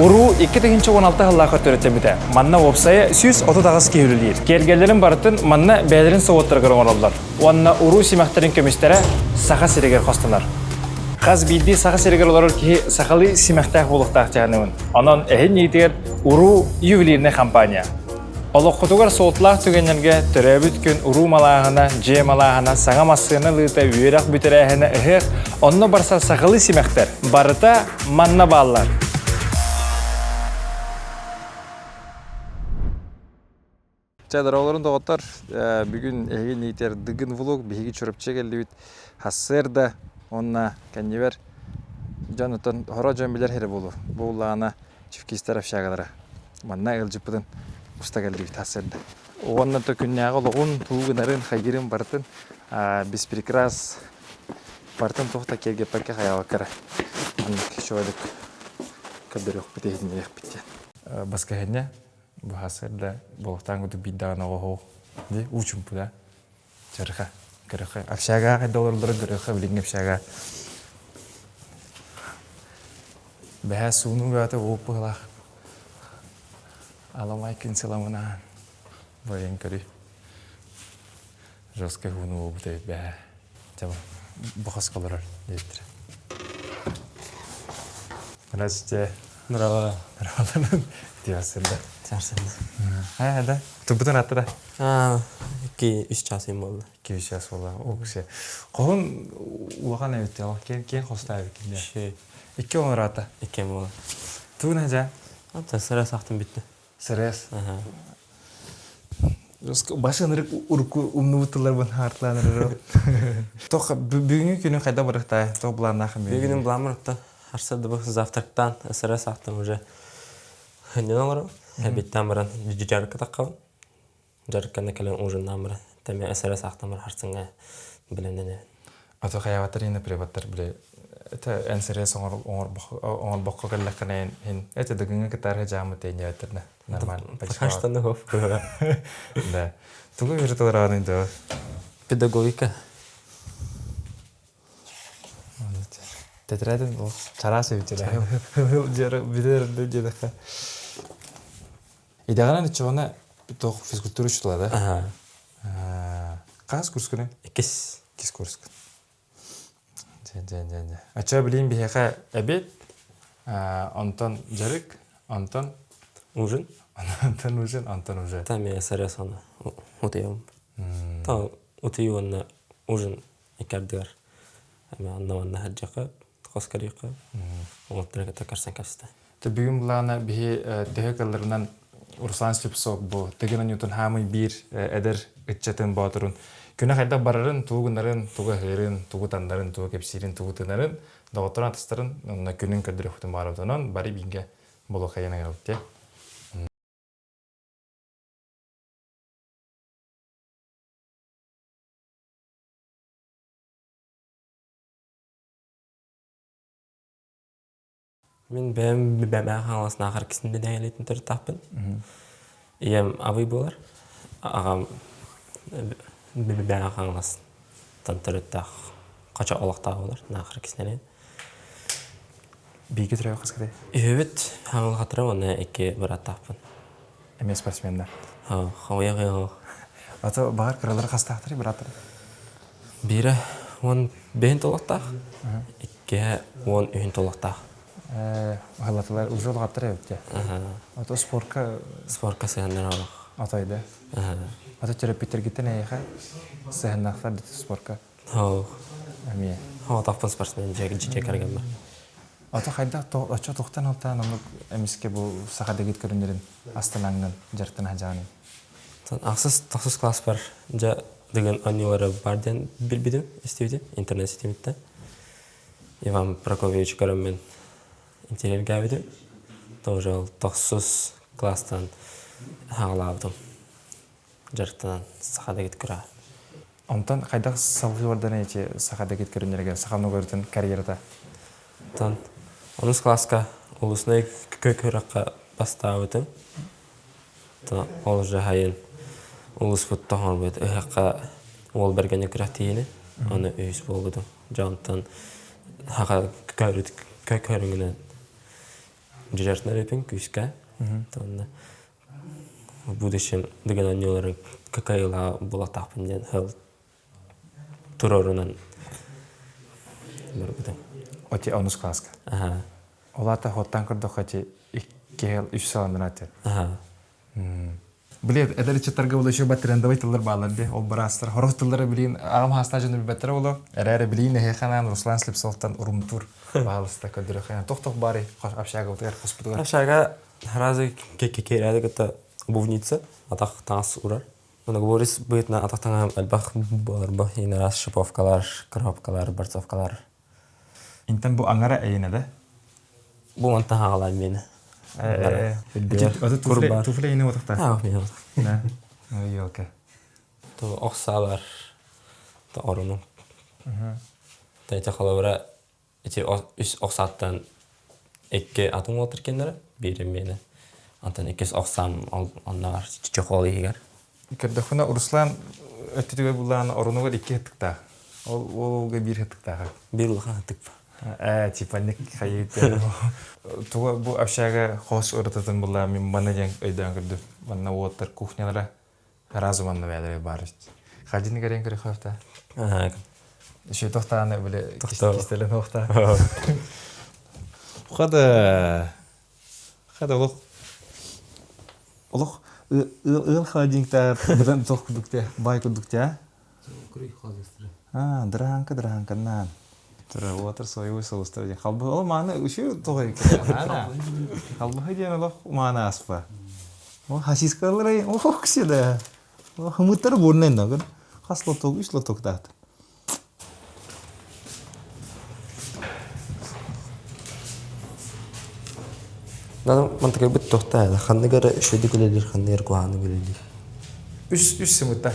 Уруу 2016 сыллаахха төрүттэммитэ. Манна уопсайа 138 киһи үлэлиир. Киэргэллэрин барытын манна бэйэлэрин собуоттарыгар оҥороллор. Уонна уруу симэхтэрин көмүстэрэ Саха сиригэр хостонор. Хас биирдии Саха сиригэр олорор киһи сахалыы симэхтээх буолуохтаах дьаһаныбын. Онон эһин иитигэр уруу ювелирнай компания. Олоххутугар суолталаах түгэннэргэ төрөөбүт күн уруу малааһына, дьиэ малааһына, саҥа массыына ылыыта, үөрэх бүтэрээһинэ, ыһыах, онно барса сахалыы симэхтэр барыта манна бааллар. Чэ, дороолорун доҕоттор, бүгүн эһиги иитэр Дыгын влог биһиги Чурапчы кэллибит сарсыарда уонна кэннибэр дьон оттон хоро дьон билэр эрэ буолуо. Бу улаана Чевкистэр общагалара. Манна ыалдьыппытын уста кэллибит сарсыарда. Уонна то күннээҕи олоҕун, тугу гынарын, хайгырын барытын без прикрас барытын туох да киэргэппэккэ хайаабакка эрэ маннык үчүгэйдик көрдөрүөхпүт, иһитиннэриэхпит диэн. Баскыһыанньа бу сарсыарда буолуохтаан курдук биир даҕаны оҕо дии уу чумпута Чарха, көрөхө. Общага хайда олороллорун көрөхө, билиҥҥи общага. Бэһээ суунуу бөҕөтө ууп быһылаах. Аламай күн сыламынаан. Бойын көрүй. Жесткай хуунуу буолбут эбит бэһээ. Дьэ бу хоско олорор диэбиттэрэ. Здравствуйте. Здорово. Здорово. Тиэсэрдэ. Сарсында. Аа, да. Тубутун аттыра. Аа, 2-3 час им болду. 2-3 час болла. О кисе. Хоһун улахан эбит ол. Киэн киэн хостаа эбит кинде. Ши. Икки оҥор ата. Икки болла. Тугун ажа? Ата сырас ахтым бүтті. Сырас. Аха. Башы ынырык урукку умнубут тылларбын хаартылаан эрэр. Тох бүгүҥҥү күнү хайда барыхтай? Тох былааннаах Бүгүнүм былаамыр отто. Харсады бу завтрактан сырас ахтым уже. Хынньан олором. Эбиттэн баран дьарыкка таххабын. Дьарыкканы кэлэн ужиннаан баран тэмэ сырас ахтым бар харсыңа билэннэнэ. Ато хайаабаттар инна прибаттар биле это эн сырас оҥорбокко кэллэххинэ ин это дыгыҥҥа кытаар жаамы тeenньээбэттернэ нормально. Пока что ну Да. Тугу үөрэтэлэр да? Педагогика. Тетрадин ол чараас эбит бүтэр диэтэххэ. Идэҕинэн иччоҕуна туох физкультура учуутала да? Аха. Хас курскуный? Иккис. Иккис курскун. Дьэ, дьэ, дьэ, дьэ. Ачча билиин биһиэхэ эбит, онтон дьарык, онтон Ужин. Онтон ужин, онтон уже. Там я сарес оны утуйам. Та утуйу уонна ужин икки ардыгар эме онно манна сылдьыахха, хос көрүөххэ, уолаттары кытта көрсөн кэбистэ. Бүгүн былаана биһи төһө кылларынан Руслан Слепцов бу Тыгын Анютун хаамый биир эдэр ыччатын боотурун күнэ хайдах барарын, тугу гынарын, тугу аһыырын, тугу таннарын, тугу кэпсиирин, тугу тыынарын, доҕотторун атастарын онно күнүн көрдөрүөхпүтүн баҕарабыт. Онон бары бииргэ болуохайан ыҥырабыт дии. Мин бэйэм бэмээх хаҥаласнаахар кисин дэҥэлитин төрүттаахпын. Ийэм абый буолар. Аҕам бэйэм хаҥаластан төрүттээх хочо олохтоох буолар наахар киснэрин. Бииргэ төрөөбүт хаскытай? Үһүбүт хаҥалахатара уонна икки бырааттаахпын. Эмиэ спортсменнар. Хомуйа Ата баҕар кыралары хастаахтарый бырааттары? Биирэ уон бэһин толуктаах, иккиһэ уон үһүн толуктаах. Аһылатылар уже улааттар эбит Ото спорка Спорка сыһаннар олох. Атайда. Ата төрөппүттэргиттэн эйиэхэ сыһаннаахтар дит спорка. Эмиэ. Оҕотохпун спортсмен дьиэ кэргэммэр. Ото хайдах оччо тухтан алтаан оннук эмискэ бу саха дэгит көрүнэрин астынаҥҥын дьарыктана садьаҕаный? Ахсыс тохсус класспар дьэ дыгын оонньуулары бар диэн билбитим, истибитим интернет ситимиттэн. Иван Прокопьевич көрөммүн интириэргээбитим. Тоже ол тохсус класстан хаҕалаабытым. Дьарыктанан саха дэгит күрэҕэ. Онтон хайдах салгыы бардан эти саха дэгит көрүнэригэр саха ноҕорутун карьерата? Онтон онус класска улуснай күрэххэ бастаабытым. Ол уже хайын улууспут тоһоҥорбут ыһыахха уол бэргэни күрэхтиини аны үһүс буолбутум. Дьэ онтон хаха көрүҥүнэн Дьарытынар эпин күүскэ. Онно в будущем дыгын оонньууларын кыайыылаах буолуохтаахпын диэн сыал туруорунан барбытым. Оти онус класска. Аха. Ол аата хоттан көрдөххө ити икки сыл, үс сыл аннара этэ. Аха. Били эдэр ыччаттарга ол еще трендовый тыллар бааллар ди. Ол быраастар хорох тыллары билин аҕам хаастаах дьону билбэттэрэ боло. Эрээри билин эһиэхэ Руслан Слепцовтан урумтур баалыста көрдөрөхө. Тох-тох баары общагабытыгар хоспутугар. Общага сразу киирээри кытта обувница атах таҥас урар. Многоборец быһыытынан атах таҥаһым элбэх буолар иин араас шиповкалар, коробкалар, борцовкалар. Интэн бу аҥара эйинэ да? Бу мантан хаалаан миэнэ. Туфли туфли эйинэ отахта. Аа, миэнэ отах. Да. Елка. То ох саалар, то орону. Тәйте холобура ити үс ох сааттан икки атын уолтар кэннэрэ, биирим миэнэ. Антон иккис ох саам оннооҕор чохол иһигэр. Көрдөхпүнэ Руслан өттүтүгэр буллаҕына орунугар икки хаттыктаах. Ол уолга биир хаттыктаах. Биир улахан хаттык Ээ, типа ник хайыт Туга бу общага хос уратытын булла мин манна диэн өйдөөн көрдүм. Манна уоттар кухнялара разу манна бээлere баар. Хадин көрен көрө хafta. Еще тохтааны бile кистелен хохта. Хада хада олох олох ыал холодильниктар быдан тох кудукте бай кудукте а драһанка драһанканнаан тура уотар союу соустар диэн халбы ол мааны үчү тоҕой халбыһы диэн олох мааны аспа о хасискалары ох ксида хымыттары бурнен нагын хас лоток үс лоток даат Мантыкайбыт тохтаа ханнык эрэ үчүгэйдик үлэлиир, ханнык эрэ куһаҕаннык үлэлиир. Үс үс сымыта.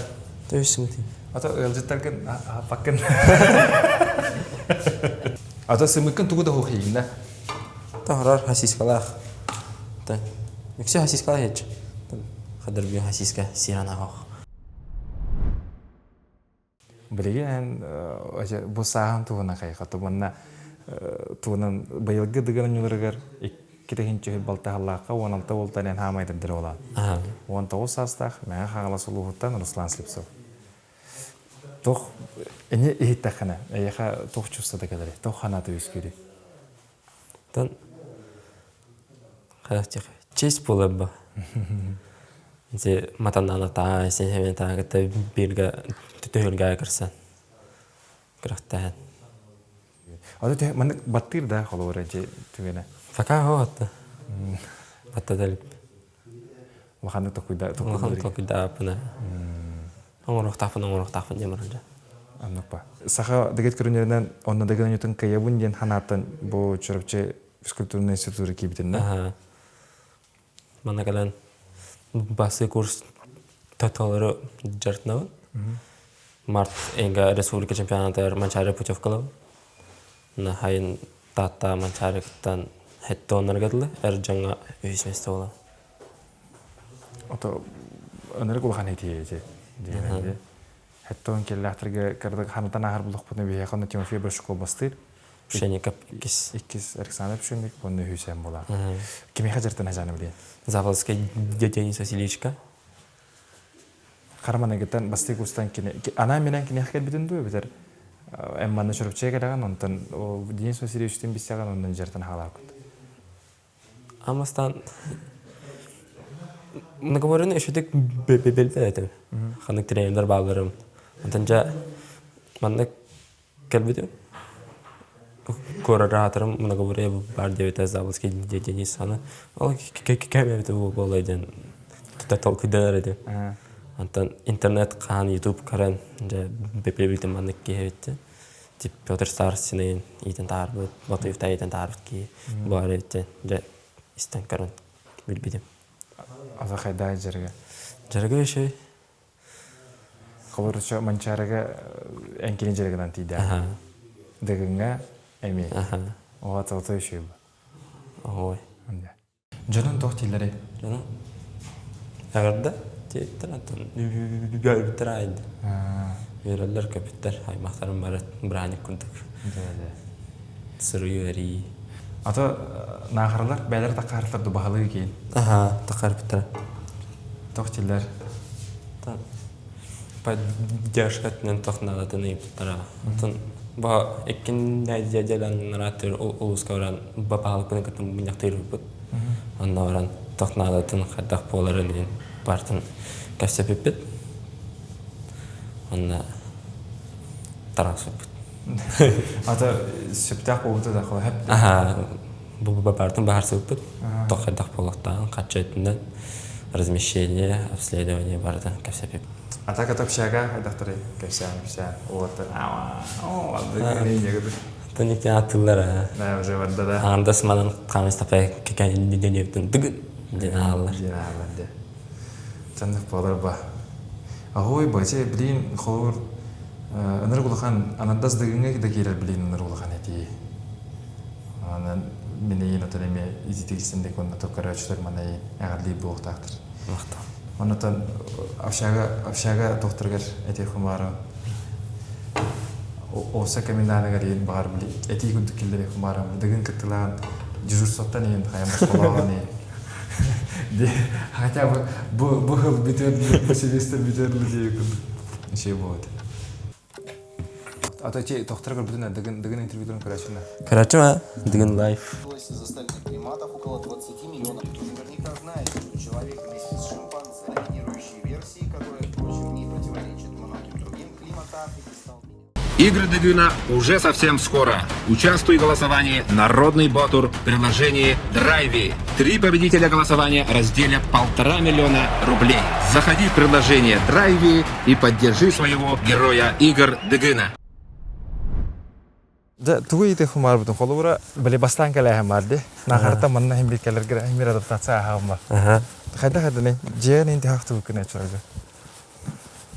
Үс сымыты. Ата ыалдьыттаргын аһаппаккын. Ата сымыккын тугу да хуохийгин да? Таһарар хасискалаах. Үксэ хасискалаах еччи. Хадырбы хасиска сиран аҕах. Билигин эн бу сааһын туһунан хайҕатым уонна туһунан быйылгы дыгын оонньууларыгар икки тыһыынча балтаһаллаахха 16 уолтан эн хаамайдырдыр буолаан. 19 саастаах Мэҥэ Хаҥалас улууһуттан Руслан Слепцов. Туох эни иһиттэххинэ эйиэхэ туох чувствота кэлэрий? Туох ханаата үөскүүрүй? Тан честь буолар бу. Ити матаннаанатаа, син кытта бииргэ түһүлгэ кырсан күрэхтэһэн. Аты төһө маннык баттыыр да холобура дьи түгэнэ. Пока хоотта. Баттадалип. Улаханнык токуйда Улахан токуйдааппына. Оҥоруохтаахпын оҥоруохтаахпын диэн баран дьэ. Оннук ба. Саха дэгит көрүнэринэн онно дэгин онньутун кыайабын диэн ханааттан бу Чурапчы физкультурный институтугар киирбитин да? Манна кэлэн бастакы курс толору дьарыктанабын. Март ыйга республика чемпионатыгар Манчаары путевкалабын. Хайын Таатта Манчаарыттан хэтте оннарга дылы эр дьоҥҥо үһүс миэстэ буолан. Ото ынырык улахан этиэти диэн Хэтте кэллээхтэргэ кырдык ханатан ааһар булахпытына биһиэхэ онно Тимофей Большаков бастыыр. Пшеников иккис. Иккис Александр Пшеник уонна үһүс буолар. Кимиэхэ дьарыктана сааны билиэн? Заволжский Денис Васильевичка. Хараманыгыттан бастык устан кини анаан минэн киниэхэ кэлбитин дуу эбэтэр эн манна Чурапчыга кэлэҕин онтон Денис Васильевичтин билсэҕин онон дьарыктан хаалааккыт. Амастан многоборьены үчүгдүк билбэт этим. Ханнык тренердэр баалларым. Онтон дьэ маннык кэлбитим. Куорараатарым многоборье баар диэбитэ Заболоцкий Денис аны ол кэм эбитэ буолуой диэн толкуйданар этим. Онтон интернет хаһан YouTube көрөн дьэ билбитим маннык киһи эбит тип Петр Старостины иитэн таһаарбыт, Ботуевта иитэн таһаарбыт киһи баар эбит дьэ истэн көрөн билбитим. Ата хайдаа дьарыга? Дьарыга үчүгэй. Холоруча Манчаарыга эн кини дьарыгынан тиийдэ. Дыгыҥҥа эмиэ. Оҕо тоҕото үчүгэй бу. Ой. Дьонун туох дииллэрий? Дьону эҕэрдэ диэбиттэр, оттон үөрбүттэр аайда. Үөрэллэр, көпүттэр, аймахтарым бары бырааһынньык курдук. Суруйуу эрии. Ата наахаралар бэйэлэрэ таккаарыттар ду баһылыы киин. Аха, таккаарбыттара. Тох тиллэр. Поддержка өттүнэн тох наадатын ыйыппыттара. Оттон бу иккин нэдиэлэн нарааттыыр улууска баран баһылыкпын кытта мунньахтыырбыт. Онно баран тох наадатын хайдах буоларын диэн бартын кэпсэппиппит. Онно тараҕасыппыт. Ата сөптөөх буолбута да хоһэп. Аха, бу баартын баһарсыбыппыт. Тох хайдах буолуохтааҕын хачча өттүнэн размещение, обследование барытын кэпсэппиппит. А так это общага хайдахтары кэпсээн кэпсээн уолаттар оо Тоник атыллар Да, уже барда да. Андас манан хамыстапай кекен дыгын диэн ааллар. Диэн ааллар де. Чаннык буолар ба. Аһой баче билин холур ынырык улахан анардас дыгыҥҥа да киирэр билин ынырык улахан этии. Анан минейин отон эме изитигистендек онно токкарачтар манайын эҕэрлиир буолуохтаахтар. Махтал. Оннотон общага общага тохторугар этиэххин баара Оса комендааныгар иин баҕар били этии курдук киллэриэххин баара дыгын кыттылаан дежурствоттан иин хайан босхолооҕун иин хотя бы бу бу хыл бүтэр бу семестр бүтэр диye курдук şey болады. А то те тохтор көрбүтүн дыгын дыгын интервьютун көрөчүнэ. Көрөчү ма? Дыгын лайф. Из остальных приматов около 20 миллионов. Вы наверняка знаете, что человек вместе с шимпанзе доминирующей версии, которая, впрочем, не противоречит многим другим, климат Африки стал Игры Дыгына уже совсем скоро. Участвуй в голосовании «Народный Ботур» в приложении «Драйви». Три победителя голосования разделят полтора миллиона рублей. Заходи в приложение «Драйви» и поддержи своего героя Игр Дыгына. Дьэ, тугу ыйытыахпын баарбытын холобура, били бастаан кэлээһин баар дии. Наахарта манна иһин бир кэлэргэр иһин бир адаптация ааһаҕын ба. Хайдах эдини дьиэн ин тиһэх тугуккун эчөргө.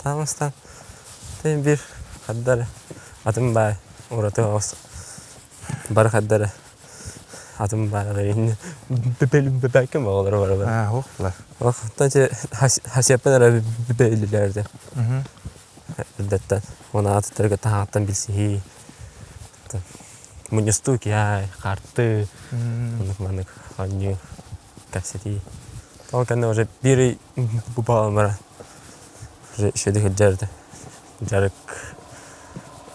Таамастан тин бир хаддар атын баай ураты оҕус бары хаддар атын баай бэбэккин оҕолоро барабар. Аа, хух Ох, тан хасиаппын эрэ бэйлилэрде. Эрдэттэн уонна атыттарга таһааттан билсиһии мунньустуу киһи хаарты оннук маннык оонньуу кэпсэтии ол кэннэ уже биир ый буолан баран уже үчүгэйдик сылдьар этэ дьарык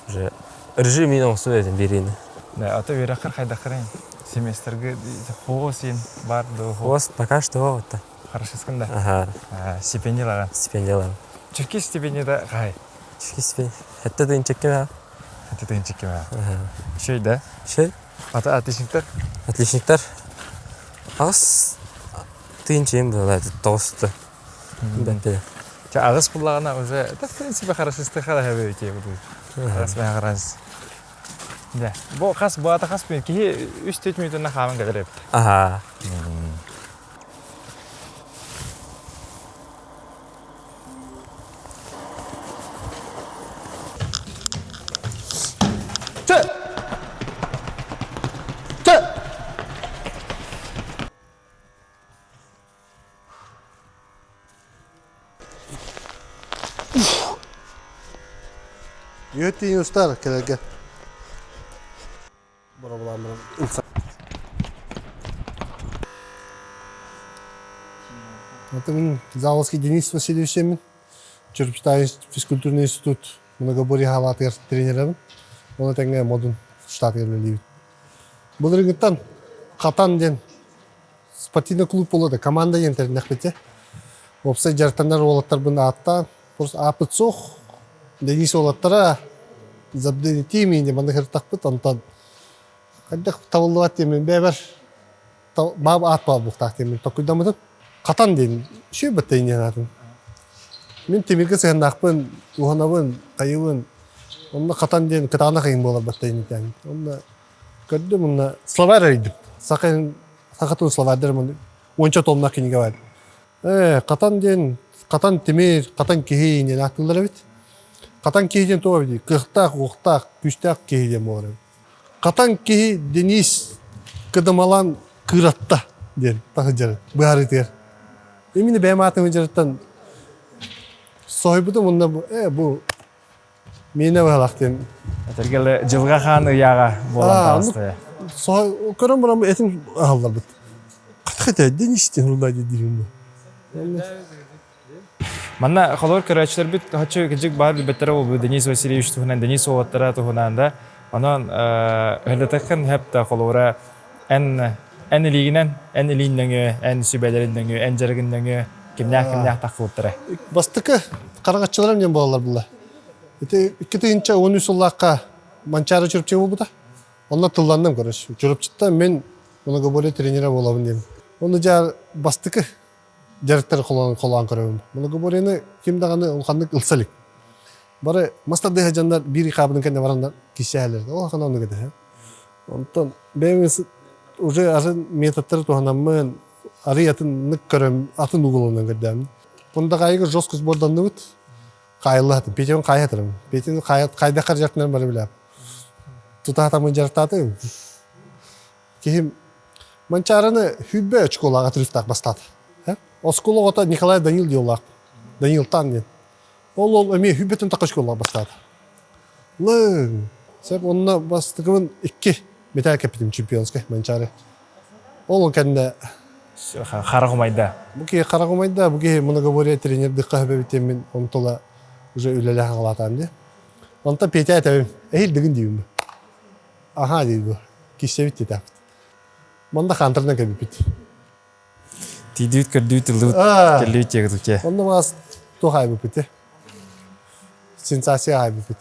уже режим иин оҥостубут этим биир ыйны Да, а то үөрэххэр хайдаххарай семестрге хуос иин бар дуо Хуос пока что вот Хорошескын да? Ага. Стипендиялаҕын? Стипендиялаҕын. Чүрки стипендията хай? Чүрки стипендия. Хэтте тыынчыккы Хэтте тыынчыккы Шей да? Шей. Ата отличниктар? Отличниктар. Аҕыс тыынчыйым была тоҕуста. Бэппе. Ча аҕыс буллаҕына уже это в принципе хорошисты хараһабы тие буду. Аҕыс бэҕэрас. Дэ. Бу хас бу ата хас мен киһи үс төрт мүнөтүнэн хааман кэлэр эбит. Аха. Үөттийн устар кэлэргэ Боробулааммын ылса. Это Заловский Денис Васильевич Чурпчатааҕы физкультурный институт многоборье халаатыгар тренерабын. Оны тэҥҥэ модун штатыгар үлэлиибин. Былырыҥҥыттан Хатан диэн спортивный клуб буолла да команда диэн тэриннэхпит Уопсай дьарыктанар уолаттарбын ааттаан, просто ааппыт суох. Денис уолаттара забдыны тиимиини манна кыртахпыт, онтон хайдах табыллыбат диэммин бэйэбэр бааб аат буолбуктаах диэммин токуйдаммытым. Хатан диэн үчүгэй баттайын диэн аатым. Мин тимиргэ сыһыаннаахпын, уһанабын, хайыбын. Онно хатан диэн кытаанах ыйым буолар баттайын диэн. Онно көрдүм, онно словарь арыйдым. Саха сахатын словарьдар уонча томнаах кинигэ бар. Ээ, хатан диэн хатан тимир, хатан киһи диэн ааттыыллар эбит. Хатан киһи диэн туох эбитий? Кыахтаах, уохтаах, күүстээх киһи диэн буолар эбит. Хатан киһи Денис кыдамалаан кыыратта диэн таһыдьар быһаарыытыгар. Именно бэйэм аатым дьарыттан соһуйбутум уонна ээ бу миэнэ быһалаах диэн. Этэргэлэ дьылҕа хаан ыйааҕа буолан таҕыста. Көрөн баран этим аһалларбыт. Хата Денис диэн диирим. Манна холор көрөөччүлэрбит хаччы кыдьык баар билбэттэрэ буолбут Денис Васильевич туһунан, Денис уолаттара туһунан да. Онон ыһыллатаххын сөп да холобура эн эн илиигинэн, эн илиин нөҥүө, эн сүбэлэрин нөҥүө, эн дьарыгын нөҥүө кимнээх кимнээх таххыбыттара. Бастакы хараҥаччыларым диэн буолаллар булла. Ити 2013 сыллаахха Манчаары Чурапчы буолбута. Онно тылланным короче. Чурапчыттан мин многоборье тренера буолабын диэн. Оны дьэ бастакы дьарыктары холоон холоон көрөбүн. Многоборьены ким даҕаны улаханнык ылса илик. Бары мас тардыһа дьоннор биир хаабытын кэннэ бараннар кисээлэр. Ол хана оннук этэ. Онтон бэйэм уже атын методтары туһанаммын, арый атыннык көрөм, атын угулунан көрдөм. Мундагайыга жестко сборданныбыт. Хаайыллаһатым. Петяны хаайатырым. Петяны хайдах жартынан бары билэп. Тутаатамын жартаатым. Киһим Манчаарыны хүббэ очколаға трифтах бастады. Оскуола оҕото Николай Данил диолаах. Данил Тан диэн. Ол ол эмиэ хүббэтин тахха школаға бастады. Лың. Сеп онно бастыкыбын икки металл кэппитим чемпионскай Манчаары. Ол кэннэ Харах умайда. Бу киһи харах умайда, бу киһи многоборье тренер дыкка хөбөбүтеммин онтула уже үлэлээх аҕалаатаам дии. Онтон Петя этэбим, эһил дыгын диибин. Аха диир бу. Киссэбит диэтэхпит. Манна хаантарынан кэлбиппит. Тиийдибит көрдүүт ыллыбыт кэллибит диэки Онно маас туох аайбыппыт Сенсация аайбыппыт.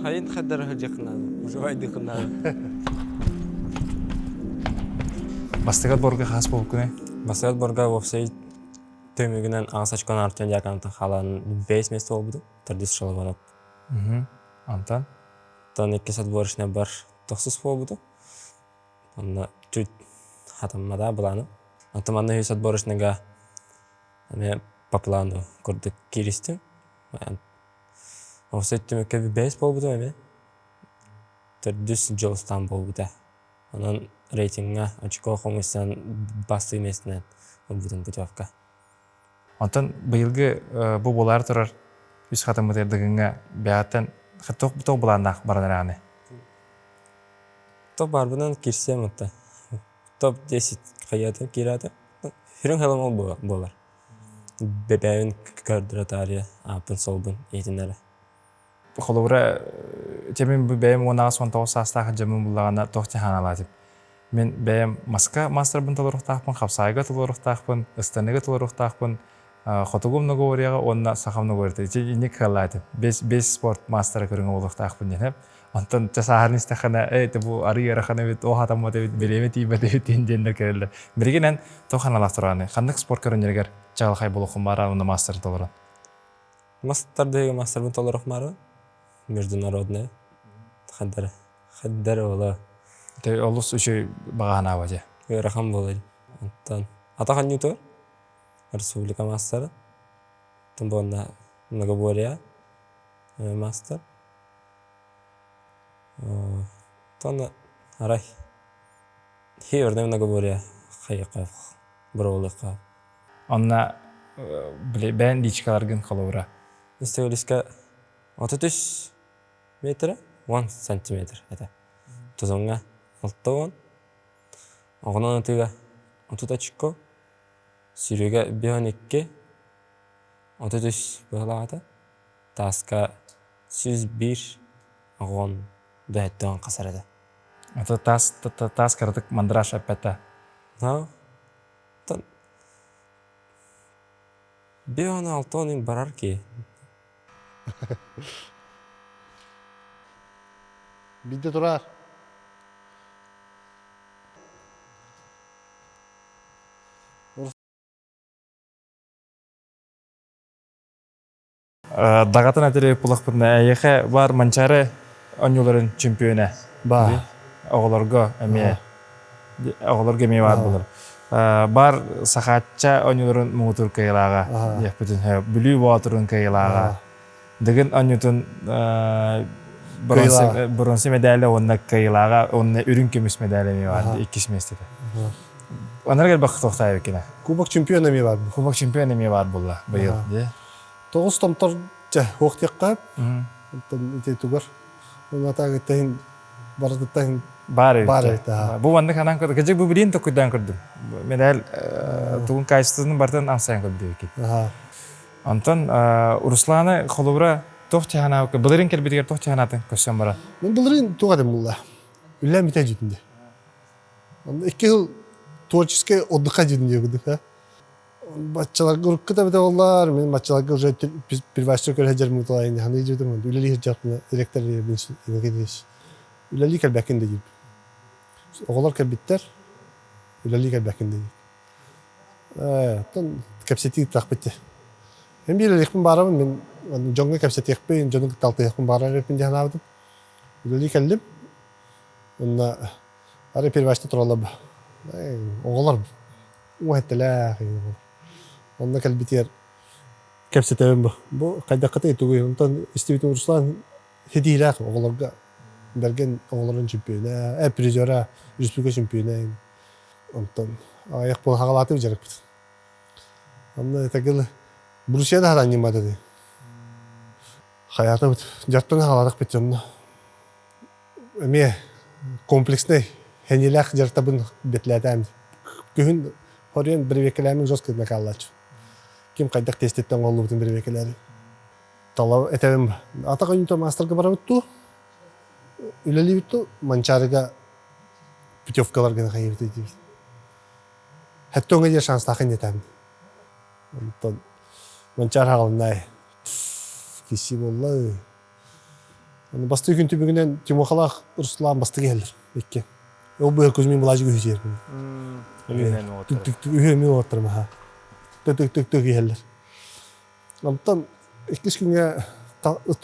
Хайын хаддара сылдьыаххын уже байдыххын наада. Бастакы отборга хас буолбуккунай? Бастакы отборга уопсай түмүгүнэн аҕыс очкону Артем Дьяконов хаалан бэйэс миэстэ буолбутум. Төрдүс Шалабанов. Антон? Оттон иккис отборочнай бар тохсус буолбутум. Онно чуть хатаммата былааным. Онтон манна үһүс отборочныйга эмиэ по плану курдук кииристим. Уопсай түмүккэ бэйэс буолбутум эмиэ. Төрдүс дьылыстаан буолбута. Онон рейтиҥҥа очко хомуйсан бастыы миэстэнэн ылбытым путевка. Онтон быйылгы бу буолаары турар үс хатыммытыгар Дыгыҥҥа бэйэҕиттэн туох былааннаах баран эрэҕиний? Топ баарбынан киирсиэм отто. Топ-10 хайыата киирээтэ. Сүрүн хылым ол буолар. Бэбээбин көрдөрө таарыйа ааппын-суолбун иһитиннэрэ. Холобура, мин бэйэм 18-19 саастаах дьоммун буллаҕына туох дьаһаналаатым. Мин бэйэм маска маастарбын толоруохтаахпын, хапсаайга толоруохтаахпын, ыстаныыга толоруохтаахпын, хотугу многоборьеҕа уонна саха многоборьета. Ити инник кыаллаатым. Бес спорт маастара көрүҥэ буолуохтаахпын диэн. Онтон чэ сааһырын истэххинэ, ээ бу арыы ыарахан эбит, оох атаммат эбит, бириэмэ тиийбэт эбит диэн диэннэр кэлэллэр. Билигин эн туох аналаах тураҕыный? Ханнык спорт көрүҥнэригэр чаҕылхай буолуоххун баараа уонна маастарын толорон? Мас тардыһыыга маастарбын толоруохмаары международная хаддара хаддара буолаа. Те олус үчүгэй баҕаһанаабат дьэ. Ыарахан буолар. Оттон атах анньуутугар республика маастара, оттон буонна многоборье маастар. Оттон арай хиөрнэ многоборье хайыахха боруобалыахха. Онно били бэйэн личкаларгын холобура. Истэбилискэ 33 метра 10 сантиметр этэ. Тузоҥҥа 60, оҕонон ытыыга 30 очко, сүүрүүгэ 52, 33 быһалаата, тааска 101 оҕон дөһөттөөн хасар этэ. Ата таас таас кыратык мандраж эппэтэ. 5-16 он барар ки. Бидде турар. Даҕатан этери пулахпытына эйиэхэ бар Манчаары оонньууларын чемпиона. Ба. Оҕолорго эмиэ оҕолорго эмиэ баар буолар. Бар Сахаачча оонньууларын муҥутуур кыайыылааҕа диэхпитин Бүлүү Боотурун кыайыылааҕа. Дыгын оонньуутун бронза медале уонна кыайыылааҕа уонна үрүҥ көмүс медале эмиэ баар иккис миэстэтэ. Анарга элбэх тохтаабыккына. Кубок чемпиона эмиэ баар. Кубок чемпиона эмиэ баар буолла быйыл. Тоҕус томтор дьэ уох диэххэ. Онтон ити тугар Онатаагыттан барытыттан Баар эбит. Баар эбит, аа. Бу маннык анаан көрдüm. Кыдьык бу билиин токуйдаан көрдүм. Медаль тугун качествотын барытын амсайан көрдүбүт. Аха. Онтон Русланы холобура туох чаһанаабыкка былырыын кэлбитигэр туох чаһанаатын көрсөн баран. Мен былырыын туох этим булла. Үлэм бүтэ дьүтүнде. Икки жыл творческий отдыхка дьүтүн диэбит, ha. Баччаларга урукку да боллар, мен баччаларга уже первачты көрө сылдьар муталайын ханы дьүтүм, үлэлии сылдьарпына директор үлэлии кэлбэккин да диир. Оҕолор кэлбиттэр, үлэлии кэлбэккин да диир. Оттон кэпсэтии ыыттахпыт дии. Мин биир үлэлиэхпин баарабын, мин дьоҥҥо кэпсэтиэхпин, дьону кытта алтыһыахпын баарар эбиппин дии санаабытым. Үлэлии кэллим. Уонна арай первачта тураллар оҕолор уһэтэлээх Онно кэлбитигэр кэпсэтэбин бу. Бу хайдаххытый тугуй? Онтон истибитим Руслан ситиилээх оҕолорго Бэргэн оҕолорун чемпиона, призера, республика чемпиона. Онтон аҕыйах буол хаҕалаатым дьарыкпыт. Онно этагыл Брусья да харанньыммата дии. Хайаатабыт дьартан хаҕалаатахпыт дьонно. Эмиэ комплекснай хэнилээх дьарыктабын бэтлээтээн. Күһүн хоруйан бэрэбиэркэлээмин жестко накааллааччы. Ким хайдах теститтэн оҥоһуллубутун бэрэбиэркэлээри. Тала этэбин атах ойуунта маастарга барабыт дуу, үлэлиибит дуу, Манчаарыга путевкалар гына хайыбыт диибит. Хэттоҥҥа диэн шанстаахын диэтэм. Онтон Манчаар хаҕалыннаай киси буолла. Бастакы күн түмүгүнэн Тимохалаах Руслан бастакы иһэллэр икки. Ол быһа Кузьмин Былаажык үһүс иһэр. Үһү эмиэ уоттарым аха. Тык-тык-тык иһэллэр. Онтон иккис күҥҥэ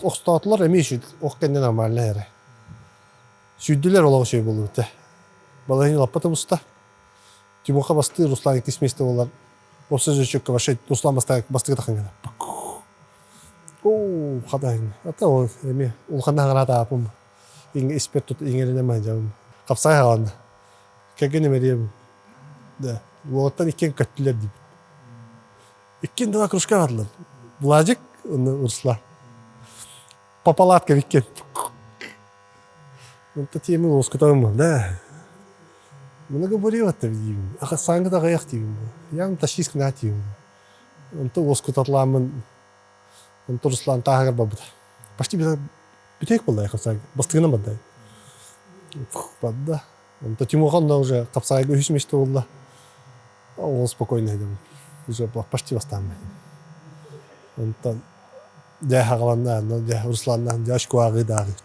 охстоотулар эмиэ үчүгэй ох кэннэ нормально эрэ. Сүүрдүлэр олох үчүгэй буолбут этэ. Балаһыанньа лаппа тубуста. Тимоха бастыыр, Руслан иккис миэстэ буолар. Уопсай зачетка вообще Руслан бастакы тахын Оо, хатаһын. Ата ол эмиэ улахан аҕараатаапым. Испэр тут иҥэринэ мадьабым. Хапсай хааланна. Кэргэним эриэм. Да, уолаттан иккиэн көттүлэр диибит. Иккиэн два кружка бардылар. Владик, Руслан. По палаткам иккиэн. Онто тиэмэ лоскутабын да. Много бурьет диибин. Сааҥҥы аҕыйах диибин. Я тащись на диибин. Онто лоскутатламмын онто Руслан тааһыгар барбыта. Почти бүтэк буолла хапсаайга. Бастыгынан барда. Барда. Онто Тимохан да уже хапсаайга үһүс месте буолла. Ол спокойно идем. Уже почти бастаан. Онтон дьэ хаҕаланна, дьэ Русланна дьэ очко ааҕыы да ааҕыы.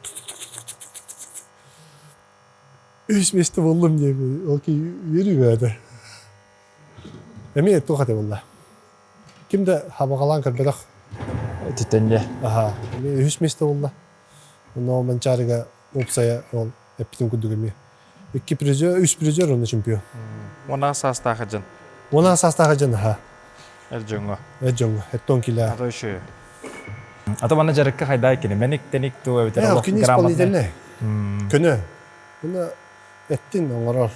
Үс месте буллум диэби. Ол ки үөрүү бөҕөтө. Эмиэ туох этэ буолла? Ким да хабаҕалаан көрбөтөх. Ититтэн дьэ. Аха. Эмиэ үһүс месте булла. Онно Манчаарыга уопсайа ол эппитин курдук эмиэ. Икки призер, үс призер уонна чемпион. 16 саастаах дьон. 16 саастаах дьон, аха. Эр дьоҥҥо. Эр дьоҥҥо. Эттон килэ. Ато үшү. Ато манна дьарыкка хайдаа кини мэник тэник туу эбэтэр олох Кини исполнительный. Көнө. Уна эттин оҥорор.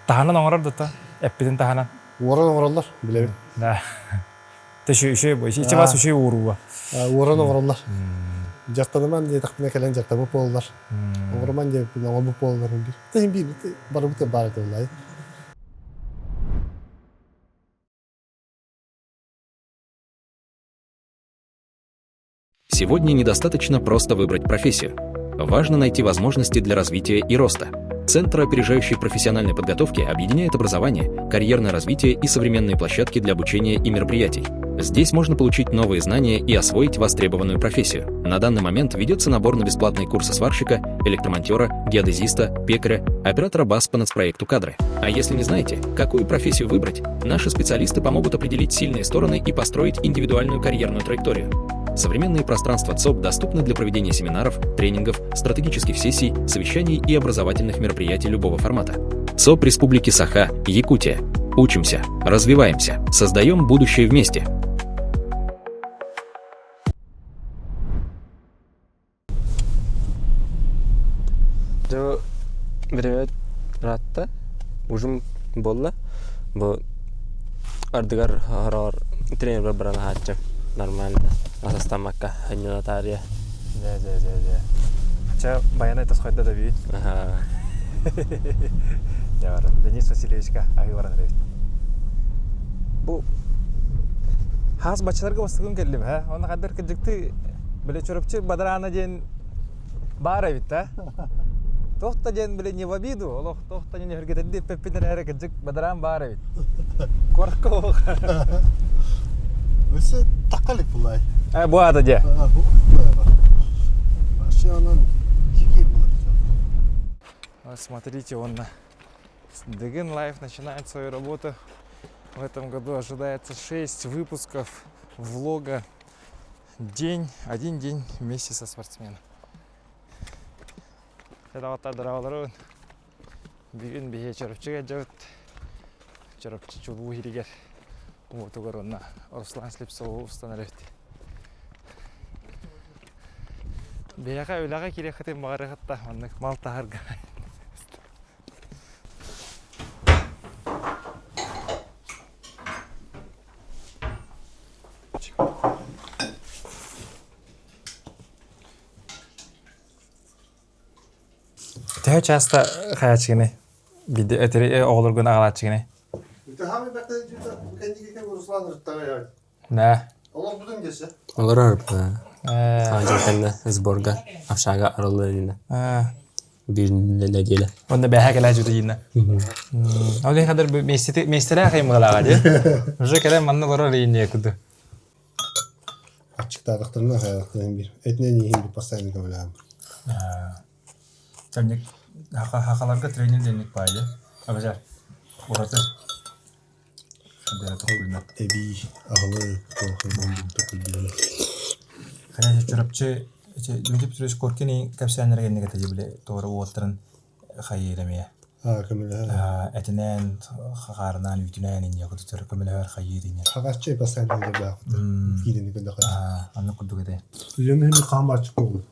Таһынан оҥорор да эппитин таһынан. Уоран оҥороллор, билэбин. Да. Тэ үшү бу. Ичи бас үшү ууруга. Уоран оҥороллор. Дьартаныман диэтэхпинэ кэлэн дьартаммыт буолаллар. Оҥоруман диэбиппин оҥорбут буолаллар биир. Тэ биир барыбыт баар этэ буоллай. Сегодня недостаточно просто выбрать профессию. Важно найти возможности для развития и роста. Центр опережающей профессиональной подготовки объединяет образование, карьерное развитие и современные площадки для обучения и мероприятий. Здесь можно получить новые знания и освоить востребованную профессию. На данный момент ведется набор на бесплатные курсы сварщика, электромонтера, геодезиста, пекаря, оператора БАС по нацпроекту «Кадры». А если не знаете, какую профессию выбрать, наши специалисты помогут определить сильные стороны и построить индивидуальную карьерную траекторию. Современные пространства ЦОП доступны для проведения семинаров, тренингов, стратегических сессий, совещаний и образовательных мероприятий любого формата. ЦОП Республики Саха, Якутия. Учимся, развиваемся, создаем будущее вместе. Дьэ, бириэмэ ыраатта, ужум буолла. Бу ардыгар хороҕор тренербэр баран аһааччым нормально асастаммакка анньына таарыйа. Дьэ, дьэ, дьэ, дьэ. Чэ, байанай тосхойдо да бии. Дьэ, бар. Денис Васильевичка аһыы баран эрэбит. Бу хаас баччаларга бастакын кэллим, һэ? Онно хаддар кырдьыкты били Чурапчы бадараана диэн баар эбит да. Туох да диэн били не в обиду, олох туох да диэн өһүргэтэрди эппэппин эрээри кырдьык бадараан баар эбит. Куоракка олох. Өссө таккалик булай. Э, бу аата дьэ. Вообще онон дикий булар. Смотрите, он на Дыгын Лайф начинает свою работу. В этом году ожидается 6 выпусков влога день, один день вместе со спортсменом. Доҕоттор дорооболорун. Бүгүн биһи Чурапчыга дьабыт. Чурапчы чулуу иһигэр уотугар уонна Руслан Слепцову устан эрэбит. Биһиэхэ үлэҕэ киириэххитин баҕарыаххыт маннык мал таһарга. Төһө часто хайааччыгыный? Биди этери оҕолоргун аҕалааччыгыный? Да. Олорор Саҥа сборга общага арыллар биир нэдиэлэ. Онно бэһэ кэлээ дьутуйна. Ол иһин хадыр миэстэлээх аймыгалааҕа дии. Уже кэлэн манна олорор иинние куду. Аччыктаатахтарына хайаахтарын биир. Этинэн иһин биир постоянно көмөлөһөм. Тэнник хахаларга тренер денник баайы. Абажар. Ураты. Эбии аһылык Хайа Чурапчы Дмитрий Петрович Коркин кэпсээннэрэ кэнники этэ били туора уолаттарын хайыыр эмиэ. Көмөлөһөр. Этинээн, хаарынан, үүтүнээн инньэ кутутар көмөлөһөр хайыыр инньэ. Хагаччы постоянно дьардаах киирини көрдөхө. Оннук курдук этэ. Түлүмүн хаамааччы буолу.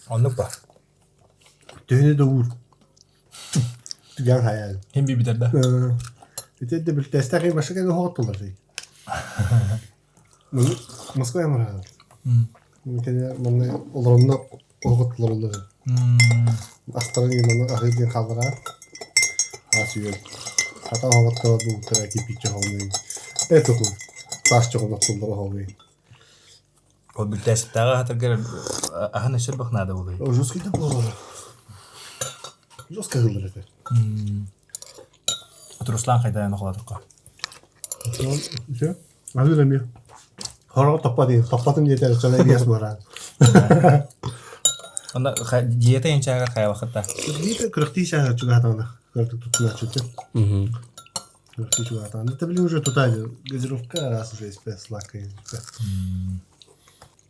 Оннук ба. Төһөнү да уур. Түгэн хайаан. Хим бибитер да. Ити да билтэстэх башка кэлэ хоттулар. Москва ямара. Кene манна олоронно оҕоттулар олар. Астарын манна аһыы диэн хааллара. Ас үөл. Хата оҕоттор буутара кипиччэ хоҥуй. Этуху. Таас чоҕун оттуллар хоҥуй. Ол бүлтээсиктээҕи аһатаргар аһын өссө элбэх наада буолуой? Жесткий да буолар. Жестко ыһыллар этэ. Руслан хайдаан охолотукка? Аһыыр эмиэ. Хороҕо топпат топпатым диэтэр чалай биэс буораан. Онно диета инчаагар хайалахыта? Диета кырыктыы чааһар чугаһатаҕына кырдык туттунааччыты. Кырыктыы чугаһатаҕына. Это блин уже туда газировка раз уже испэ сладкая.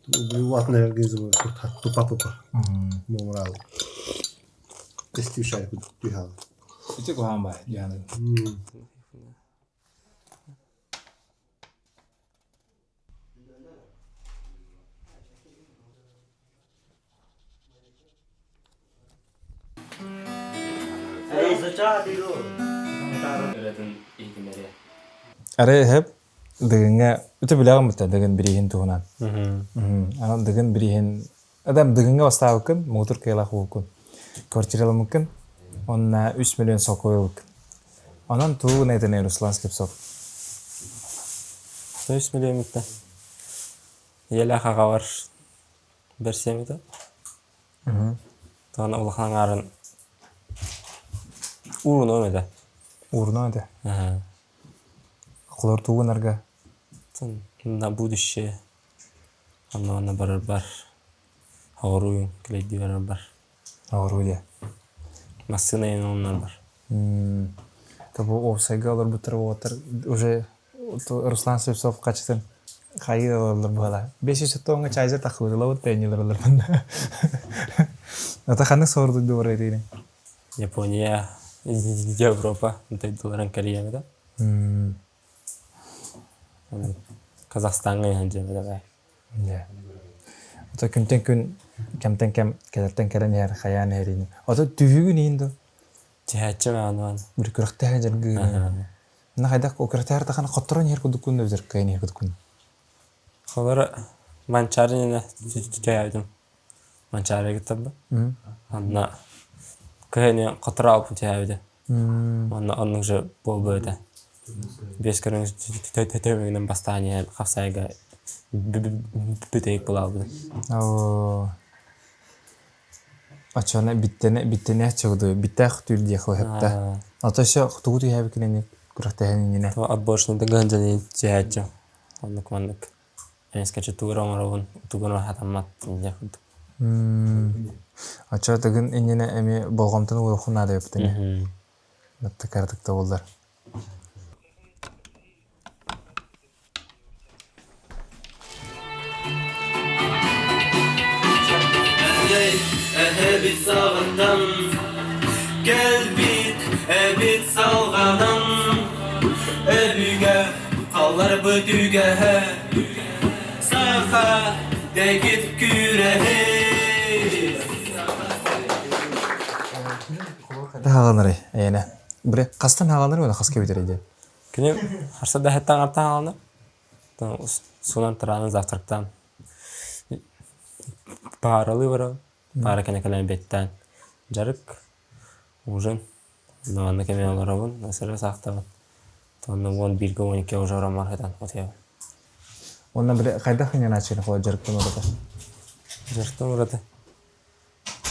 Ватный организм тупа-тупа. Мурал. Тестишай түһал. Ити куһаҕан баар дианы. Арай эһэп Дыгыҥҥа үтө билэҕин бутта Дыгын бирииһин туһунан. Анан Дыгын бирииһин Адам Дыгыҥҥа бастаабыккын, муҥутуур кыайыылаах буолбуккун. Квартираламмыккын уонна 3 миллион солкуобай ылбыккын. Онон тугу гына этэнэй Руслан Слепцов? 3 миллион бүтэ. Ийэлээх аҕабар бэрсиэм этэ. Тоҕо улахан аҥаарын уурунуом этэ. Уурунуом этэ. Холор тугу гынарга? На будущее. Онно барарбар оҕуруйун килэйдии барарбар. Оҕуруй диэ. Массыына иһин оннор бар. Тобу уопсайга олорбуттар уолаттар уже Руслан Слепцов хачытын хайыы олороллор буола. 500 тоҥҥа чайза таххыбытылабыт тэннилэр манна. Ата ханнык соордуйду барай дейин? Япония, Европа дойдуларын кэрийэм этэ. Казахстаҥҥа иһэн дьиэбит Ото күнтэн күн кэмтэн кэм кэлэртэн кэлэн иһэр хайаан иһэрини. Ото түһүгүн иһин до? Түһээччи маануан. Бір күрэхтэһэ дьаргыыр. На хайдах күрэхтэһэр тахана хотторон иһэр кудуккун да бизер кыайан иһэр кудуккун. Холор манчаарынына түһээбитим. Манчаарыга кыттарбыт. Онно кыһыны хотро алпын түһээбитэ. Онно оннук же буолбут этэ. Биэс көрүҥ төтөмүгүнэн бастаан иһэн хапсайга бүтэйик булаабыт. Оо. Оччоҕуна биттэнэ биттэнэ чогду биттээх түүл диэх ыһытта. Ото өссө тугу түһээбиккин ини күрэхтэһэн иннинэ. Отборочный дыгын дьэни түһээччи. Оннук маннык. Эмискэччи тугу эрэ оҥоробун, тугу эрэ хатаммат диэх курдук. Оччо тыгын иннинэ эмиэ болҕомтону ууруоххун наада эбит ини. Кыратык да буоллар. Эһэбит саҕаттан кэлбит эбит салҕанан өбүгэ халларбыт үгэһэ саха дэгит күрэһи Хааланарый эйэнэ? Бре хастан хааланар уонна хаска бүтэрэй диэн? Күнү харса да хэттэн артан хааланар. Суунан тараанан завтрактаан пааралыы барабын. Паара кэнэ кэлэн бэттээн дьарык, ужин. Манна кэмэ олоробун, сыры саахтабын. Онно 11-гэ 12 уже ороммор сытан утуйабын. Уонна били хайдах иҥэнааччыны холо дьарыктан ураты? Дьарыктан ураты.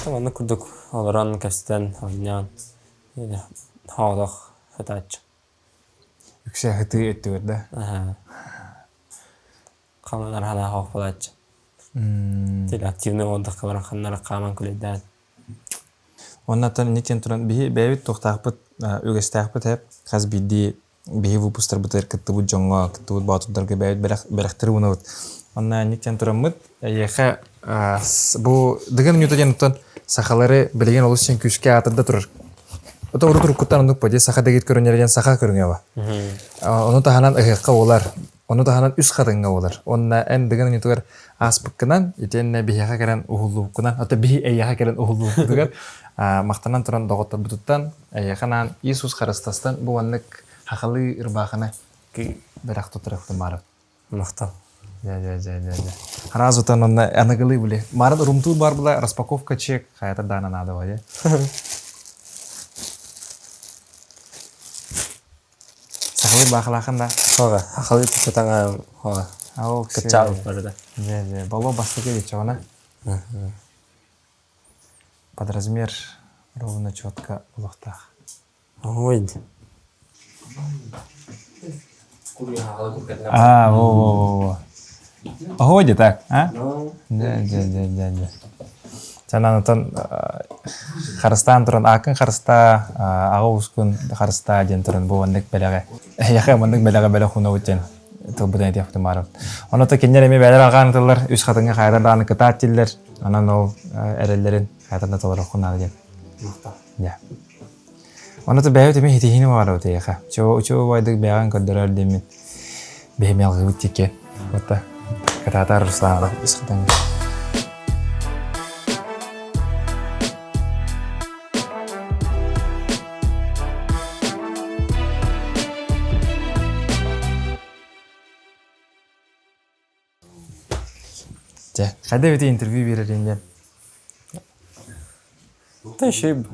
Маннык курдук олорон, кэстэн, оонньоон, хоолох сытааччы. Үксэ сытыы өттүгэр да? Аһа. Халанар ханаах оох буолааччы. Тил активный отдыхка баран ханнара хааман күлэйдээн. Оннаттан инниттэн туран биһи бэйэбит туохтаахпыт үгэстээхпит эп хас биирдии биһи выпустарбытыгар кыттыбыт дьоҥҥо кыттыбыт боотурдарга бэйэбит бэлэх бэлэхтэри уунабыт. Онно инниттэн тураммыт эйиэхэ бу Дыгын Ньута диэн оттон сахалары билигин олус син күүскэ аатырда турар. Ото урут уруккуттан оннук по саха дэгит көрүҥнэрэ диэн саха көрүҥэ ба. Ону таһынан ыһыахха буолар. Ону таһынан үс хатыҥҥа буолар. Уонна эн Дыгын Ньутугар ааспыккынан, итиэннэ биһиэхэ кэлэн уһуллубуккунан, ото биһи эйиэхэ кэлэн уһуллубуккутугар махтанан туран доҕотторбутуттан эйиэхэ анаан Иисус Харыстастан бу маннык хахалыы ырбаахыны бэлэх туттарыахпытын баарабыт. Махтал. Дьэ, дьэ, дьэ, дьэ, дьэ. Сразу тон онно аныгылыы били. Марын румтуур бар була распаковка чек хайата даана наада бо Сахалыы баахалаахын да? Хоға, хахалыы тутаҥа хоға. Кыччаал барыда. Дьэ, дьэ, боло бастакы дичоҕына. Под размер ровно четко олохтоох. Ой. А, во, во, во, во. Огоди так, а? Дьэ, дьэ, дьэ, дьэ, дьэ. Санаан харыстаан туран ааккын харыстаа, аҕа уускун харыстаа диэн туран бу маннык бэлэҕи эһиэхэ маннык бэлэҕи бэлэх уунабыт диэн тылбытын этиэхпитин баарабыт. Онон кинилэр эмиэ бэйэлэр арҕаан ытыллар, үс хатыҥҥа хайата даҕаны кытаат дииллэр. Онон ол эрэллэрин хайата да толоруоххун наада диэн. Дьэ. Онно бэйэбит эмиэ итиһиини баҕарабыт эйиэхэ. Чуо убайдык бэйэҕин көрдөрөр диэммин биһи алгыбыт тикки. Отта кытаатар Руслана үс хатыҥҥа. Дьэ, хайда эбитий интервью биэрэрин диэн? Да еще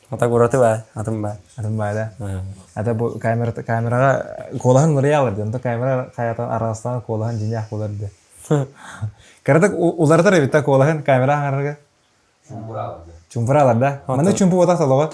Ата ураты баа, атын баа. Атын баа да. Ата бу камера камераҕа куолаһын уларыйаалар диэн, онто камера хайатан араастаан куолаһын дьиҥнээх буолар диэн. Кыратык уларытар эбит да куолаһын камера аҥарарга. Чумпураалар да. Манна чумпу буотах толоҕо.